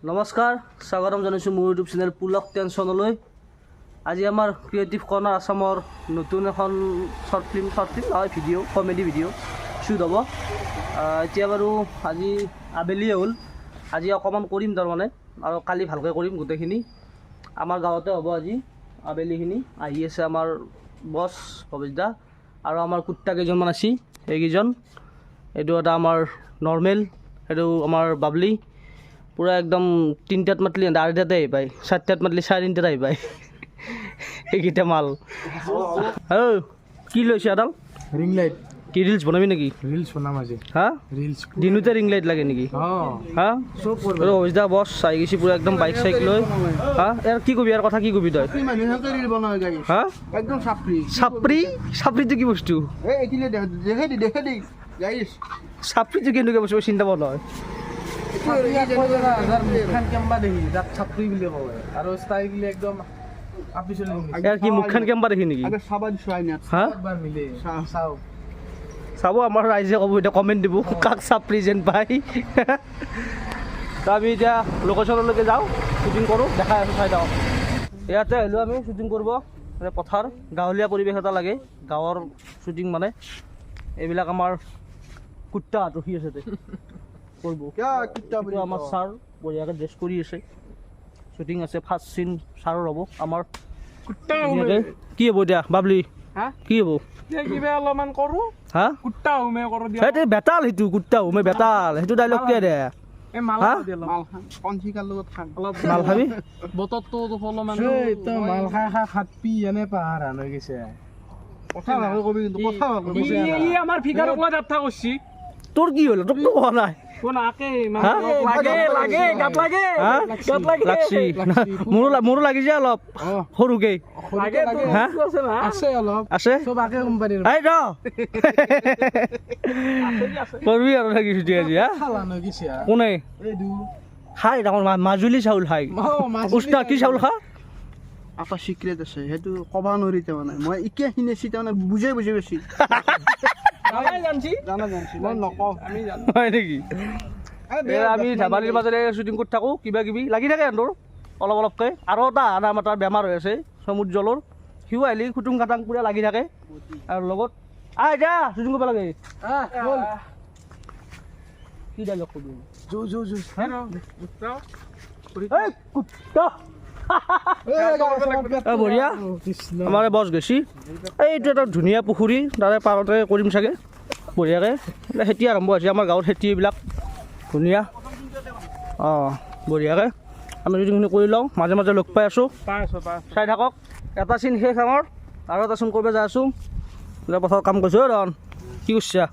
নমস্কাৰ, স্বাগতম জনাইছোঁ মোৰ ইউটিউব চেনেল পুলক টেনশ্যনলৈ। আজি আমাৰ ক্ৰিয়েটিভ কৰ্ণাৰ আছামৰ নতুন এখন শ্বৰ্ট ফিল্ম, শ্বৰ্ট ফিল্ম নহয়, ভিডিঅ', কমেডি ভিডিঅ' শ্বুট হ'ব। এতিয়া বাৰু আজি আবেলিয়ে হ'ল, আজি অকণমান কৰিম তাৰমানে, আৰু কালি ভালকৈ কৰিম গোটেইখিনি। আমাৰ গাঁৱতে হ'ব আজি আবেলিখিনি। আহি আছে আমাৰ বছ ভৱেশ দা আৰু আমাৰ কুত্তা কেইজনমান আছে, এইকেইজন। এইটো এটা আমাৰ নৰ্মেল, সেইটো আমাৰ বাবলি। পূৰা একদম 3টাত মাতলি 2:30টাতে আহি পায়, 4টাত মাতলি 3:30টাত আহি পায়। এইকেইটা মাল। ঔ কি লৈছে এডাল? Ring light. কি ৰিলছ বনাবি নেকি? ৰিলছ বনাম আজি। হা, ৰিলছ দিনতে ৰিং লাইট লাগে নেকি? হা, অভিজ দা বছ আহি গৈছে পূৰা একদম বাইক চাইক লৈ। হা, ইয়াৰ কি কবি, ইয়াৰ কথা কি কবি তই? হা, একদম চাপৰি। চাপৰি? চাপৰিটো কি বস্তু? চাপৰিটো কেনেকুৱা বস্তু চিন্তা পোৱা নহয়। কি মুখখান কেম্বা দেখি নেকি? চাব আমাৰ ৰাইজে ক'ব, এতিয়া কমেণ্ট দিব কাক চাপৰি যেন পায়। তো আমি এতিয়া লোকেশ্যনলৈকে যাওঁ, শ্বুটিং কৰোঁ, দেখাই আছোঁ, চাই থাকক। ইয়াতে আহিলোঁ আমি শ্বুটিং কৰিব, মানে পথাৰ, গাঁৱলীয়া পৰিৱেশ এটা লাগে, গাঁৱৰ শ্বুটিং মানে। এইবিলাক আমাৰ কুত্তাহঁত ৰখি আছে কৰিব। আমাৰ ছাৰ বঢ়িয়াকৈ ড্ৰেছ কৰি আছে, শ্বুটিং আছে, ফাৰ্ষ্ট চিন ছাৰৰ হ'ব আমাৰ। কি হ'ব এতিয়া বাবলি? কি হ'ব? কিবা অলপমান কৰোঁ। হা, কুত্তা হুমে কৰোঁ। সেইটো বেতাল, সেইটো কুত্তা হুমে বেতাল, সেইটো ডাইলগ কি দে? মাল খাবি? বতৰটো অলপমান মাল খাই খাই খাত পি এনে পাহাৰ হান হৈ গৈছে। আমাৰ ফিগাৰক লৈ যাত্ৰা কৰছি। তোৰ কি হ'ল? তোকতো কোৱা নাই। মোৰো লাগিছে অলপ সৰুকে। আছে কৰবি আৰু থাকিছো আজি। কোনে খাই? ডাঙৰ মাজুলী চাউল খাই। উস্তা কি চাউল খা? এটা চিক্ৰেট আছে, সেইটো ক'ব নোৱাৰি। তাৰমানে মই এতিয়া শুনিছি, তাৰমানে বুজাই বুজি পাইছি। হয় নেকি? আমি ধেমালিৰ মাজেৰে শ্বুটিং কৰি থাকোঁ, কিবা কিবি লাগি থাকে সিহঁতৰ অলপ অলপকৈ। আৰু এটা আমাৰ তাৰ বেমাৰ হৈ আছে সমুজ্জ্বলৰ, সিও আহিলে খুটুং খাটাং পূৰা লাগি থাকে। আৰু লগত আহ যা শ্বুটিং কৰিব লাগে। কি ডাইলগ কবি? বঢ়িয়া, আমাৰ বছ গৈছি। এইটো এটা ধুনীয়া পুখুৰী, তাৰে পাৰতে কৰিম চাগে বঢ়িয়াকৈ। খেতি আৰম্ভ হৈছে আমাৰ গাঁৱত, খেতি এইবিলাক ধুনীয়া। অঁ, বঢ়িয়াকৈ আমি শ্বুটিংখিনি কৰি লওঁ, মাজে মাজে লগ পাই আছোঁ, চাই থাকক। এটা চিন শেষ আমাৰ, আৰু এটা চিন কৰিব যাই আছোঁ। পথাৰত কাম কৰিছোঁ। ৰণ কি কৰিছা?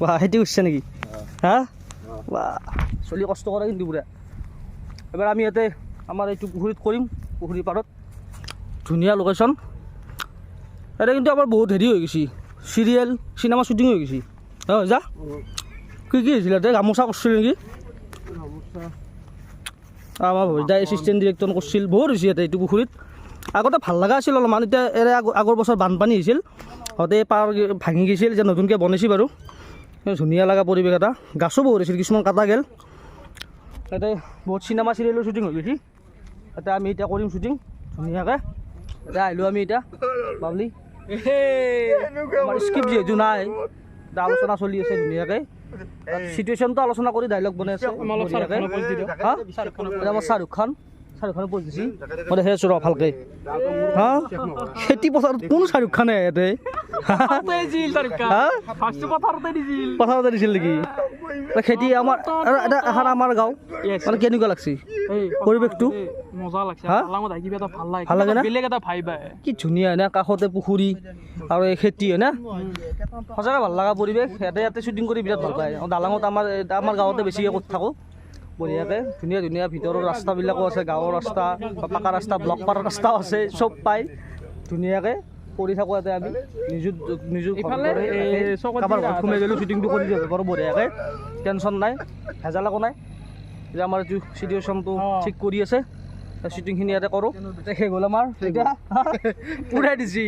বাহ, খেতি কৰিছা নেকি? হা, বাহ, চলি কষ্ট কৰে কিন্তু পুৰা। এবাৰ আমি ইয়াতে আমাৰ এইটো পুখুৰীত কৰিম, পুখুৰীৰ পাৰত ধুনীয়া লোকেশ্যন। ইয়াতে কিন্তু আমাৰ বহুত হেৰি হৈ গৈছে, চিৰিয়েল চিনেমা শ্বুটিং হৈ গৈছে। অঁ যা, কি কি হৈছিল ইয়াতে? গামোচা কৰিছিল নেকি? আমাৰ ভবিতা এছিষ্টেণ্ট ডিৰেক্টৰ কৰিছিল। বহুত হৈছে ইয়াতে এইটো পুখুৰীত। আগতে ভাল লগা আছিল অলপমান, এতিয়া এৰে আগৰ বছৰ বানপানী হৈছিল, সদায় পাৰ ভাঙি গৈছিল, যে নতুনকৈ বনাইছে বাৰু। ধুনীয়া লগা পৰিৱেশ এটা, গাছো বহুত হৈছিল, কিছুমান কাটা গ'ল। তাতে বহুত চিনেমা চিৰিয়েলৰ শ্বুটিং হৈ গৈছে। তাতে আমি এতিয়া কৰিম শ্বুটিং ধুনীয়াকৈ। এতিয়া আহিলোঁ আমি এতিয়া বাবলি, আমাৰ স্ক্ৰিপ্ট যিহেতু নাই, আলোচনা চলি আছে ধুনীয়াকৈ। চিটুৱেশ্যনটো আলোচনা কৰি ডাইলগ বনাই আছে বঢ়িয়াকৈ। হা, আমাৰ শ্বাহৰুখ খান, শ্বাহৰুখ খানে প'জ দিছে, মই দেখাই আছোঁ ৰ ভালকৈ। হা, খেতি পথাৰত কোন শ্বাহৰুখ খানে ইয়াতে? পথাৰতে দিছিল নেকি খেতি? আমাৰ এটা এখন আমাৰ গাঁও, মানে কেনেকুৱা লাগছে পৰিৱেশটো? ভাল লাগে না? কি ধুনীয়া না, কাষতে পুখুৰী আৰু এই খেতি হয় না, সঁচাকৈ ভাল লগা পৰিৱেশ। ইয়াতে ইয়াতে শ্বুটিং কৰি বিৰাট ভাল পায়। দালাঙত আমাৰ আমাৰ গাঁৱতে বেছিকৈ কৰি থাকোঁ বঢ়িয়াকৈ। ধুনীয়া ধুনীয়া ভিতৰৰ ৰাস্তাবিলাকো আছে, গাঁৱৰ ৰাস্তা, পাকা ৰাস্তা, ব্লক পাৰৰ ৰাস্তাও আছে, চব পায় ধুনীয়াকৈ কৰি থাকোঁ ইয়াতে। আমি নিজৰ নিজৰ কাৰোবাৰ ঘৰত সোমাই গ'লেও শ্বুটিংটো কৰি দিব পাৰোঁ বঢ়িয়াকৈ, টেনশ্যন নাই, ভেজাল একো নাই। এতিয়া আমাৰ এইটো চিটুৱেশ্যনটো ঠিক কৰি আছে, শ্বুটিংখিনি ইয়াতে কৰোঁ। শেষ হ'ল আমাৰ, এতিয়া পুৰাই দিছি,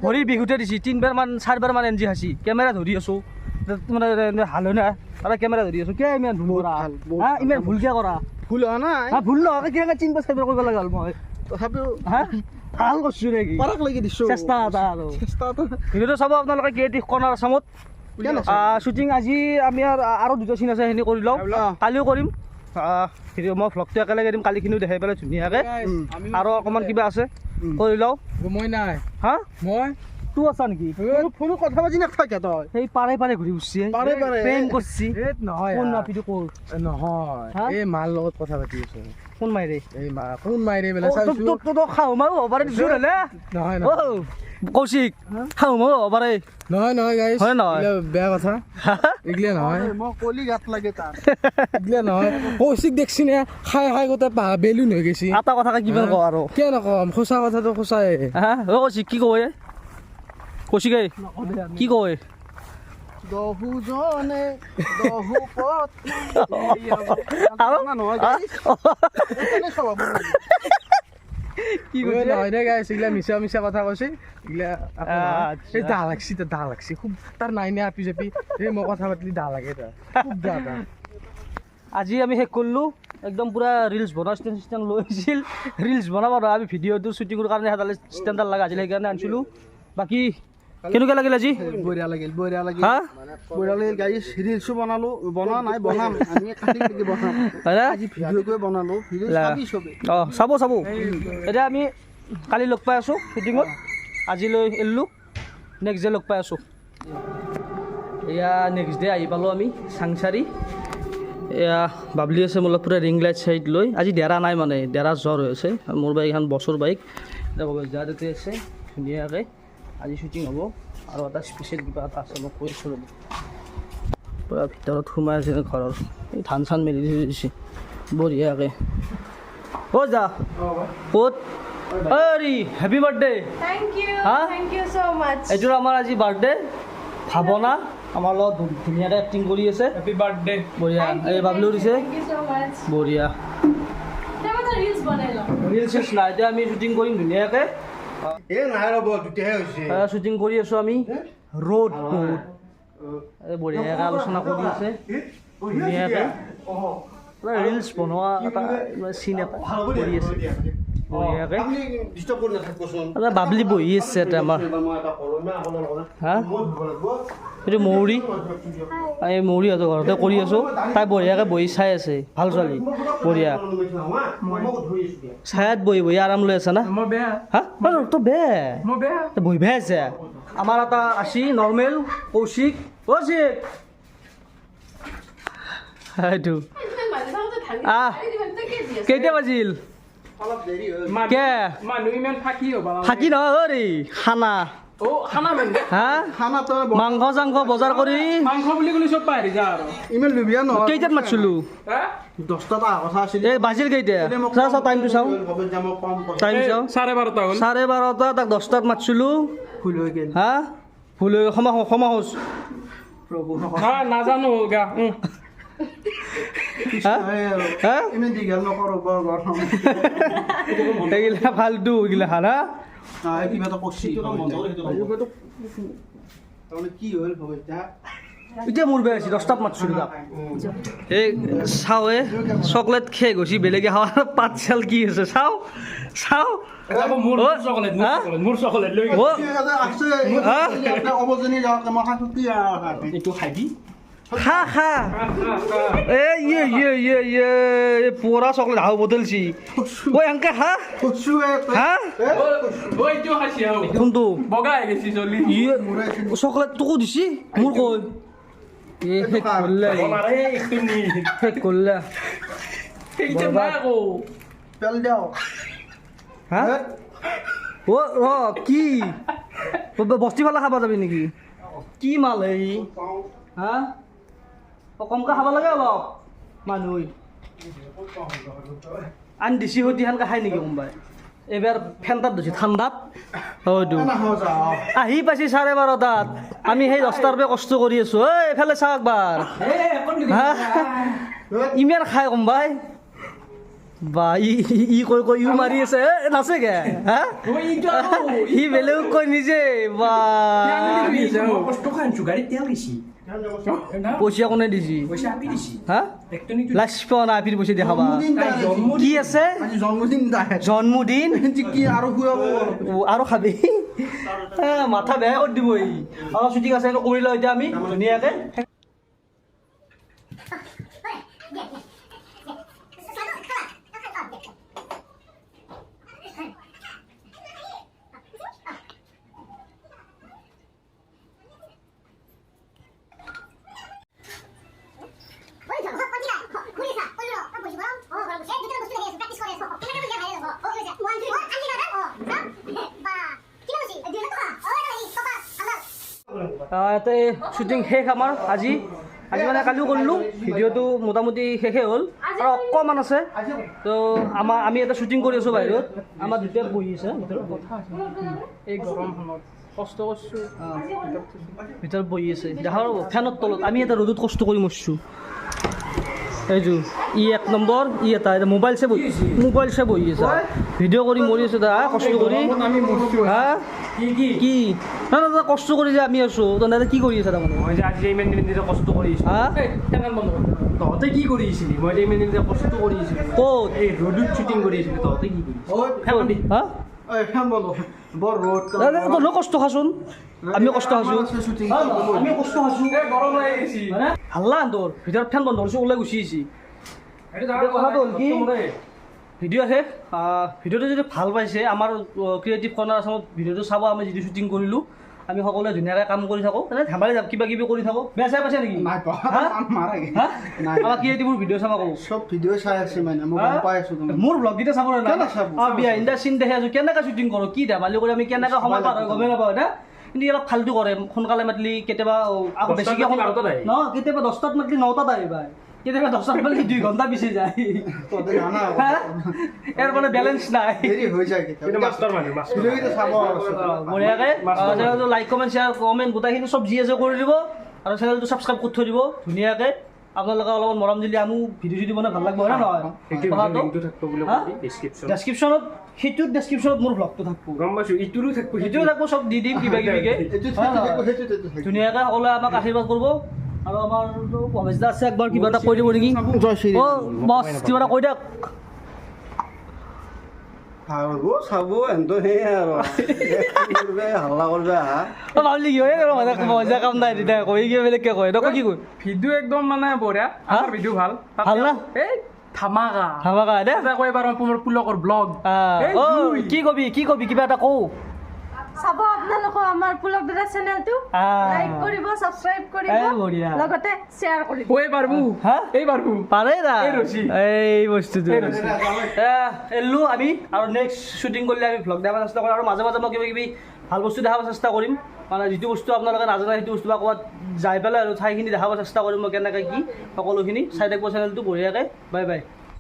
ভৰিৰ বিষ উঠাই দিছি, 3বাৰমান 4বাৰমান এনজি খাইছি, কেমেৰা ধৰি আছোঁ, মানে হাল হয় না, তাৰে কেমেৰা ধৰি আছো। কিয় ইমান ভুল কৰা? ভাল, বহুত হা? ভাল। ইমান ভুল কিয় কৰা? ভুল হোৱা নাই। হা, ভুল নহয়, কেনেকৈ 3 5 চাৰিবাৰ কৰিব লগা হ'ল মই? তথাপিও। হা, ভাল কৰছো নেকি? পাৰাক লাগি দিছো। চেষ্টা এটা আৰু। চেষ্টা এটা। ভিডিঅ'টো চাব আপোনালোকে ক্ৰিয়েটিভ কৰ্ণাৰ আছামত। কিয় নাচাব? শ্বুটিং আজি আমি আৰু দুটা চিন আছে, সেইখিনি কৰি লওঁ। কালিও কৰিম। ভিডিঅ' মই ভ্লগটো একেলগে দিম, কালিখিনিও দেখাই পেলাই ধুনীয়াকৈ। আৰু অকণমান কিবা আছে, কৰি লওঁ। মই নাই। হা? মই। তোৰ আছা নেকি? ফোনত কথা পাতি নাথাকে তই। সেই পাৰে পাৰে ঘূৰি ফুৰছি। পাৰে পাৰে। প্ৰেম কৰছি। এই নহয়। কোন নাপিটো ক'ৰ? নহয়। হা? এই মাৰ লগত কথা পাতি আছো। কোন মাইৰে? এই মা কোন মাইৰে বেলা চাইছো। তোক খাওঁ মাৰো হ'ব পাৰে দিছো নহ'লে। নহয়। অ নহয়। কৌশিক, খাওঁ মাৰো হ'ব পাৰে। নহয় নহয় গাইছ। হয় নহয়? এইগিলা বেয়া কথা, এইগিলা নহয়। মই কলি গাত লাগে তাৰ। এইগিলা নহয়। কৌশিক দেখছি নে, খাই খাই গোটেই পাহা বেলুন হৈ গৈছি। এটা কথাকে কিমান কওঁ আৰু? কিয় নকম? সঁচা কথাটো সঁচাই। হা, অ কৌশিক, কি কয়? কৌশিক, এই কি কয়? দহোজনে দহো পথ আৰু? নহয় গাইছ। সেইকাৰণে স্বভাৱ লাগে। কি ঐ, কৈছে? নহয় দে গাইছ, এইগিলা মিছা মিছা কথা কৈছে এইগিলা একো নহয়। আচ্ছা। এই দা লাগছি, তাৰ দা লাগছি খুব। তাৰ নাই নে আপি চাপি? এই মই কথা পাতিলি দা লাগে তাৰ, খুব দা তাৰ। আজি আমি শেষ কৰিলোঁ একদম পূৰা। ৰিলচ বনোৱা ষ্টেণ্ড চিষ্টেণ্ড লৈ আহিছিল ৰিলচ বনাব নহয়, আমি ভিডিঅ'টো শ্বুটিঙৰ কাৰণে সেইডাল ষ্টেণ্ডাৰ লগা আছিল, সেইকাৰণে আনিছিলোঁ। বাকী কেনেকুৱা লাগিল আজি? বঢ়িয়া লাগিল, বঢ়িয়া লাগিল। হা? বঢ়িয়া লাগিল গাইছ। ৰিলচো বনালো, বনোৱা নাই, বনাম আমি কালি বনাম। হয়নে? আজি ভিডিঅ'কৈ বনালো, ভিডিঅ' লা। চাবি চবে। অঁ, চাব চাব। এতিয়া আমি কালি লগ পাই আছোঁ শ্বুটিঙত। আজিলৈ এৰিলোঁ, নেক্সট ডে লগ পাই আছোঁ। এয়া নেক্সট ডে আহি পালোঁ আমি চাংচাৰি। এয়া বাবলি আছে মোৰ লগত, পূৰা ৰিং লাইট চাইট লৈ। আজি ডেৰা নাই, মানে ডেৰা জ্বৰ হৈ আছে। মোৰ বাইক এখন বছৰ বাইক, এতিয়া যা তাতে আছে ধুনীয়াকৈ। আজি শ্বুটিং হ'ব আৰু এটা স্পেচিয়েল কিবা এটা আছে, মই কৈ আছোঁ ৰ'ব। পূৰা ভিতৰত সোমাই আছে ঘৰৰ, এই ধান চান মেলি থৈ দিছে বঢ়িয়াকৈ। অ' যা, ক'ত অৰি? Happy birthday. Thank you. Huh? Thank you so much. এইটো আমাৰ আজি বাৰ্থডে ভাৱনা, আমাৰ লগত ধুনীয়াকৈ এক্টিং কৰি আছে। Happy birthday. বঢ়িয়া। Thank you, এই বাবলু thank you, দিছে। Thank you so much. বঢ়িয়া। এতিয়া মই ৰিলচ বনাই লওঁ। ৰিলচ চিলচ নাই, এতিয়া আমি শ্বুটিং কৰিম ধুনীয়াকৈ। এ নাই ৰ'ব, দুটাহে হৈছে। শ্বুটিং কৰি আছোঁ আমি। ৰ'দ বহুত। এই বঢ়িয়াকৈ আলোচনা কৰি আছে ধুনীয়াকৈ। পুৰা ৰিলচ বনোৱা এটা চিন এটা কৰি আছে বঢ়িয়াকৈ। আপুনি ডিষ্টাৰ্ব কৰি নাথাকিবচোন। এটা বাবলি বহি আছে এটা আমাৰ। মই এটা কৰোঁ না, আপোনাৰ কথা। হা? মই ধুব লাগিব। এইটো মৌৰি, এই মৌৰিহঁতৰ ঘৰতে কৰি আছোঁ। তাই বঢ়িয়াকৈ বহি চাই আছে। ভাল ছোৱালী, বঢ়িয়া। মই ধুই আছোঁ দিয়া। ছায়াত বহি বহি আৰাম লৈ আছে না। মই বেয়া। হা, তই বেয়া? মই বেয়া। তই বহি বেয়া আছে। আমাৰ এটা আছি নৰ্মেল কৌশিক, কৌশিক সেইটো। ইমান মানুহ থাকোঁতে ঢালি আহ। ঢালি দিবা, তই কিয় দি আছ? কেইটা বাজিল? অলপ দেৰি হ'ল। কে? মানুহ ইমান ফাঁকি হ'ব? থাকি নহয় অ' খানা। অ খানা মানে? হা? খানা তই মাংস চাংস বজাৰ কৰি। মাংস বুলি ক'লে চব পাহৰি যা আৰু। ইমান লোভীয়া নহয়। কেইটাত মাতছিলো? হা? 10টাত অহা কথা আছিল। এই বাজিল কেইটা? চাওঁ চাওঁ, টাইমটো চাওঁ। টাইম চাওঁ। 12:30 হ'ল। 12:30। তাক 10টাত মাতছিলো। ভুল হৈ গ'ল। হা, ভুল হৈ ক্ষমা ক্ষমা খোজ। প্ৰভু। হা, নাজানো গা। হা? হা? ইমান দীঘল নকৰো, বৰ গৰম। এইগিলা ফাল্টু এইগিলা খানা। নাই, কিবা এটা কৰছি। তাৰমানে কি হ'ল ভৱিষ্যা? এতিয়া মোৰ বেয়া হৈছে, 10টাত মাতছিলো তাক। এই চাওঁ, এই চকলেট খেয়ে গৈছি, বেলেগে খাৱা পাত চাল কি আছে চাওঁ চাওঁ। মোৰ অ, চকলেট। হা? মোৰ চকলেট লৈ। অ, আছে। হা? অৱজনী যাওঁতে মই খাইছো কি আৰু? এইটো খাবি। খা খা। এ ইয়ে ইয়ে ইয়ে ইয়ে, এই পোৰা চকলেট হাও বদলছি ঐ, সেনকে খা। কচু। হা? ঐ, এইটো খাইছি আৰু। কোনটো? বগা হৈ গৈছি চলি। ইয়ে, চকলেট তোকো দিছি, মোৰ কৈ এ শেষ কৰিলে, শেষ কৰিলে। নাই আকৌ। তেল দিয়ক। হা, অ ৰ, কি বস্তি ফালে খাব যাবি নেকি? কি মাল এই? হা, অ কমকে খাব লাগে অলপ। মানুহ আন দিছি সতি সেনকে খাই নেকি কোনোবাই? এইবাৰ ফেনটাত ধৰিছে ঠাণ্ডাত হয়তো। আহি পাইছি 12:30ত, আমি সেই 10টাৰ পৰা কষ্ট কৰি আছো। ঐ, এইফালে চাওক একবাৰ। হা, ইমান খাই কোনোবাই? বা, ই ই কৈ কৈ ইও মাৰি আছে। এ নাচেগে। হা, সি বেলেগক কৈ নিজে বা। পইচা কোনে দিছি? হা, লাজ পোৱা নাই আপিৰ পইচা দেখাবা? কি আছে? জন্মদিন, জন্মদিন কি আৰু খুৱাব আৰু খাবি, মাথা বেয়া কৰি দিব ই। অলপ শ্বুটিং আছে, কৰি লওঁ এতিয়া আমি ধুনীয়াকৈ। ইয়াতে শ্বুটিং শেষ আমাৰ আজি। আজি মানে কালিও কৰিলোঁ, ভিডিঅ'টো মোটামুটি শেষেই হ'ল আৰু অকণমান আছে। তো আমাৰ আমি এটা শ্বুটিং কৰি আছোঁ বাহিৰত, আমাৰ দুটাই বহি আছে এই গৰমখনত কষ্ট কৰিছোঁ, ভিতৰত বহি আছে দেখা ফেনৰ তলত। আমি এটা ৰ'দত কষ্ট কৰি মৰিছোঁ। এইটো ই এক নম্বৰ, ই এটা মোবাইল চাই বহি, মোবাইল চাই বহি আছে, ভিডিঅ' কৰি মৰি আছোঁ দা কষ্ট কৰি। হা কি না না কষ্ট কৰি যে আমি আছোঁ, তহঁতে কি কৰি আছা তাৰমানে? মই যে আজি ইমান দিন যে কষ্ট কৰি আছোঁ। হা, তহঁতে কি কৰি আছিলি? মই যে ইমান দিন যে কষ্ট কৰি আছিলোঁ ক'ত? এই ৰ'দত শ্বুটিং কৰি আছিলোঁ, তহঁতে কি কৰি? হা, বৰ ৰ'দ, তহঁতে কষ্ট খাচোন, আমি কষ্ট খাইছোঁ, আমি কষ্ট খাইছোঁ। গৰম লাগি গৈছে হাল্লা তোৰ ভিতৰত ফেন বন্ধ কৰিছোঁ, ওলাই গুচি আহিছি। কথাটো হ'ল কি, ভিডিঅ' শেষ। ভিডিঅ'টো যদি ভাল পাইছে আমাৰ ক্ৰিয়েটিভ কৰ্ণাৰ আছামত ভিডিঅ'টো চাব। আমি যিটো শ্বুটিং কৰিলোঁ, আমি সকলোৱে ধুনীয়াকৈ কাম কৰি থাকোঁ, তেনে ধেমালি কিবা কিবি কৰি থাকোঁ। বেয়া চাই পাইছে নেকি? আমাৰ ক্ৰিয়েটিভৰ ভিডিঅ' চাব কওঁ, চব ভিডিঅ' চাই আছে মানে মই গম পাই আছোঁ। মোৰ ব্লগকেইটা চাব নাই? বিহাইণ্ড the চিন দেখি আছোঁ, কেনেকৈ শ্বুটিং কৰোঁ, কি ধেমালি কৰি আমি কেনেকৈ সময় পাৰ হয় গমেই নাপাওঁ না। কিন্তু অলপ ফাল্টু কৰে, সোনকালে মাতিলি কেতিয়াবা আকৌ বেছিকৈ ন, কেতিয়াবা 10টাত মাতিলি 9টাত আহিবা, কেতিয়াবা 10টাত মাতিলি 2 ঘণ্টা পিছি যায়। ইয়াৰ মানে বেলেঞ্চ নাই, বঢ়িয়াকৈ চেনেলটো লাইক কমেণ্ট শ্বেয়াৰ কমেণ্ট গোটেইখিনি চব যি আছে কৰি দিব আৰু চেনেলটো ছাবস্ক্ৰাইব কৰি থৈ দিব ধুনীয়াকৈ। আপোনালোকে অলপমান মৰম দিলে আমিও ভিডিঅ' চিডিঅ' বনাই ভাল লাগিব, হয় নে নহয়? ডেছক্ৰিপশ্যনত সেইটোত ডেছক্ৰিপশ্যনত মোৰ ব্লগটো থাকিব, গম পাইছোঁ, ইটোৰো থাকিব, সেইটোও থাকিব, চব দি দিম কিবা কিবিকে ধুনীয়াকৈ। সকলোৱে আমাক আশীৰ্বাদ কৰিব। আৰু আমাৰ ভৱেশ দা আছে, একবাৰ কিবা এটা কৈ দিব নেকি? অ' বছ কিবা এটা কৈ দিয়ক। চাব এনতো সেয়ে আৰু হাল্লা কৰবা ভাবলি কি হয় মজা কাম নাই তেতিয়া কৈ কিবা বেলেগকে কয় নকয় কি কয়। ভিডিঅ' একদম মানে বঢ়িয়া, আমাৰ ভিডিঅ' ভাল ভাল না? এই ধামাকা ধামাকা দে কয় এবাৰ মোৰ পুলকৰ ব্লগ। কি কবি, কি কবি, কিবা এটা কওঁ। চাব আপোনালোকৰ আমাৰ পুলক দাদা চেনেলটো লাইক কৰিব, সাবস্ক্ৰাইব কৰিব, লগতে শ্বেয়াৰ কৰিব। ওই পাৰবু, হা এই পাৰবু পাৰে দা এই বস্তুটো এল্লু আমি। আৰু নেক্সট শ্বুটিং কৰিলে আমি ভ্লগ দেখাব চেষ্টা কৰিম আৰু মাজে মাজে মই কিবা কিবি ভাল বস্তু দেখাব চেষ্টা কৰিম, মানে যিটো বস্তু আপোনালোকে নাজানে সেইটো বস্তু বা ক'ৰবাত যাই পেলাই আৰু ঠাইখিনি দেখাব চেষ্টা কৰিম মই কেনেকৈ কি সকলোখিনি চাই থাকিব চেনেলটো বঢ়িয়াকৈ। Bye bye.